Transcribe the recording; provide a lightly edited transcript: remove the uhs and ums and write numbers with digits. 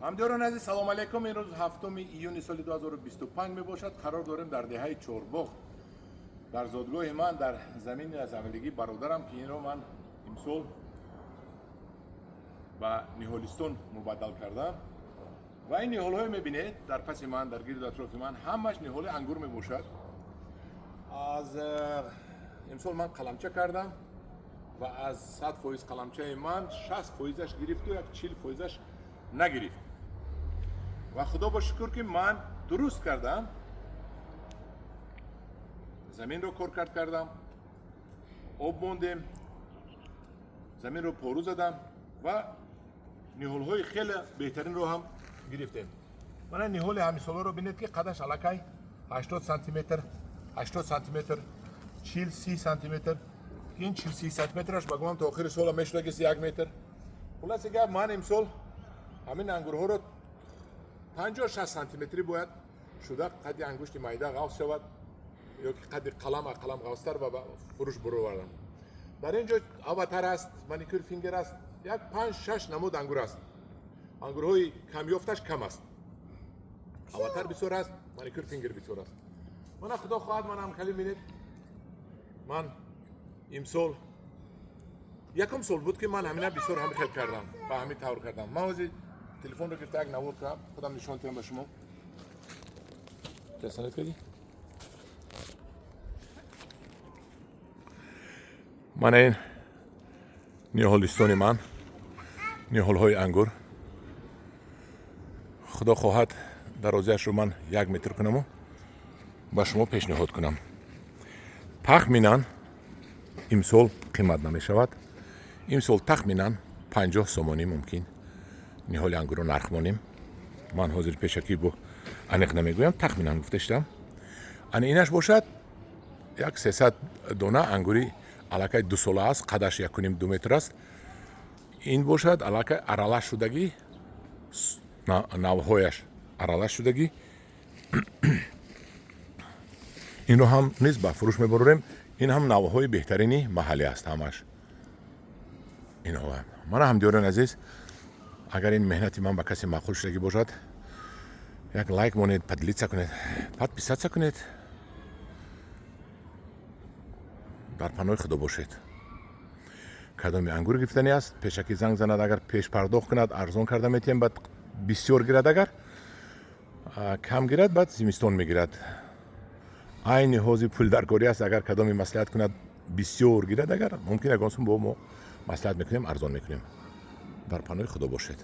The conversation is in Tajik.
Ҳамдиёрони азиз, салом алейкум. Имрӯз 7 июни соли 2025 мебошад. Қарор дорем дар деҳаи Чорбоғ, дар зодгоҳи ман, дар замини аз аввалигии бародарам, ки инро ман имсол ба ниҳолистон мубаддал кардам. Ва ин ниҳолҳое мебинед дар паси ман, дар гирду атрофи ман, ҳамаш ниҳоли ангур мебошад. Аз имсол ман қаламча кардам ва аз 100% қаламчаи ман 60%-аш гирифту як 40%-аш нагирифт. Ва худо ба шукр, ки ман дуруст кардам, заминро коркард кардам, об мондем, заминро пору задам ва ниҳолҳои хеле беҳтаринро ҳам гирифтем. Мана ниҳоли ҳамисоларо бинед, ки қадаш аллакай 80 сантиметр, 80 сантиметр, 40-30 сантиметр. Ин 40-30 сантиметраш ба гумонам то охири сола мешуда ки 1 метр. Хулоси гап, ман имсол ҳамин ангурҳоро 50-60 сантиметрӣ бояд шуда, қадди ангушти майда ғафз шавад ё ки қадди қалам, қалам ғафзтар ва ба фурӯш буровардам. Дар ин ҷо Аватар аст, Маникюр Фингер аст, як панҷ шаш намуд ангур аст. Ангурҳои камёфташ кам аст. Аватар бисёр аст, Маникюр Фингер бисёр аст. Мана, худо хоҳад, манам хеле бинед, ман имсол якум сол буд, ки ман ҳамина бисёр ҳами хел кардам, ба ҳамин тавр кардам. Ман ҳозир телефонро гирифта як навор кардам, худам нишон диҳам ба шумо. Тасанат кардӣ? Мана ин ниҳолистони ман, ниҳолҳои ангур. Худо хоҳад, дарозиашро ман 1 метр кунаму ба шумо пешниҳод кунам. Тахминан имсол қимат намешавад. Имсол тахминан 50 сомонӣ мумкин ниҳоли ангурро нарх монем. Ман ҳозир пешакӣ бо аниқ намегӯям, тахминан гуфта шудам. Ана инаш бошад як 300 дона ангури аллакай дусола аст, қадаш 1,5-2 метр аст. Ин бошад аллакай аралаш шудагӣ, навҳояш аралаш шудагӣ. Инро ҳам низ ба фурӯш мебарорем. Ин ҳам навъҳои беҳтарини маҳаллӣ аст ҳамаш инҳо. Мана, ҳамдиёрони азиз, агар ин меҳнати ман ба касе маъқул шудагӣ бошад, як лайк монед, поделиться кунед, подписаться кунед. Дар паноҳи худо бошед. Кадоми ангур гирифтанӣ аст, пешакӣ занг занад. Агар пешпардохт кунад, арзон карда метиҳем. Баъд бисёр гирад, агар кам гирад, баъд зимистон мегирад. Айни ҳозир пул даркорӣ аст. Агар кадоме маслиҳат кунад, бисёр гирад, агар мумкин, ягон сум бо мо маслиҳат мекунем, арзон мекунем. Дар паноҳи худо бошед.